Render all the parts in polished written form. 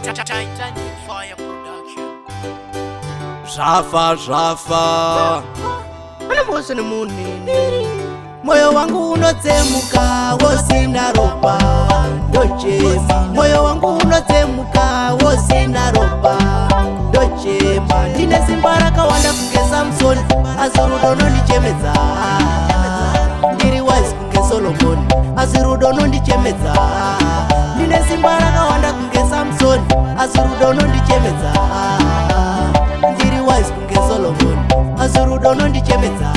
Titanic Fire Production. Zvafa zvafa. Anombosa nemunhu. Moyo wangu unotsemuka wosina ropa, ndochema. Moyo wangu unotsemuka wosina ropa, ndochema. Ndine simba rakawanda kunge Samson, asi rudo nondichemedza. Ndiri wise kunge Solomon, asi rudo nondichemedza. Ndine simba rakawanda kunge Samson, asi rudo nondichemedza. Ndiri wise kunge Solomon, asi rudo nondichemedza.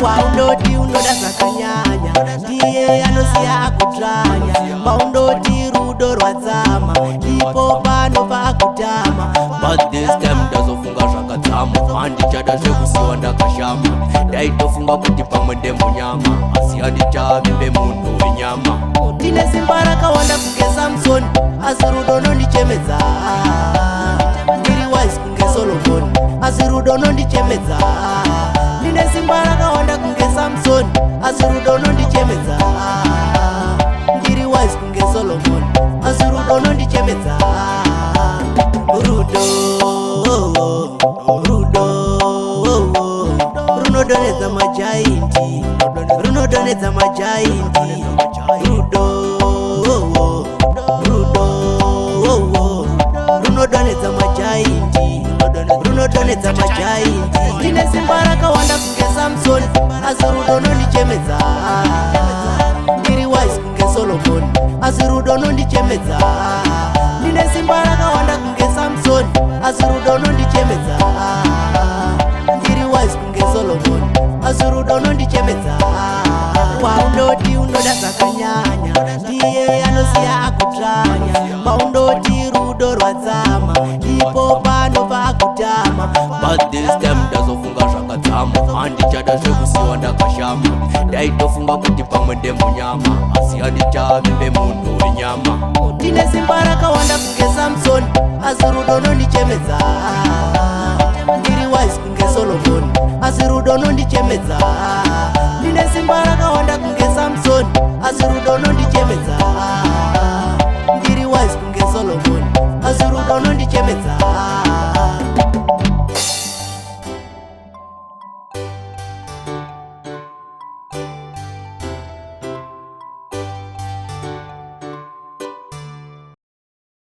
Waundoti unoda zvakanyanya ndiye anosiya akudzvanya. Maundoti rudo rwadzama, ndipo panobva akutama. But this time ndazofunga zvakadzama, handichada zvekusiwa ndakashama. Ndaitofunga kuti pamwe ndemunyama, asi handichavimbe munhu wenyama. Ndine simba rakawanda kunge Samson, asi rudo nondichemedza. Ndiri wise kunge Solomon, asi rudo nondichemedza. Ndine simba rakawanda kunge Samson, asi rudo nondichemedza. Ndiri wise kunge Solomon, asi rudo nondichemedza. Rudo, rudo runodonhedza magiant, runodonhedza magiant. Rudo, rudo runodonhedza magiant, runodonhedza magiant. Ndine simba rakawanda kunge Samson, asi rudo nondichemedza. Ndiri wise kunge Solomon, asi rudo nondichemedza. Ndine simba rakawanda kunge Samson, asi rudo nondichemedza. Ndiri wise kunge Solomon, asi rudo nondichemedza. Waundoti unoda zvakanyanya ndiye anosiya akudzvanya. Maundoti rudo rwadzama, ndipo panobva akutama. But this time ndazofunga zvakadzama, handichada zvekusiwa ndakashama. Ndaitofunga kuti pamwe ndemunyama, asi handichavimbe munhu wenyama. Ndine simba rakawanda kunge Samson, asi rudo nondichemedza. Ndiri wise kunge Solomon, asi rudo nondichemedza. Ndine simba rakawanda kunge Samson, asi rudo nondichemedza. Ndiri wise kunge Solomon, asi rudo nondichemedza.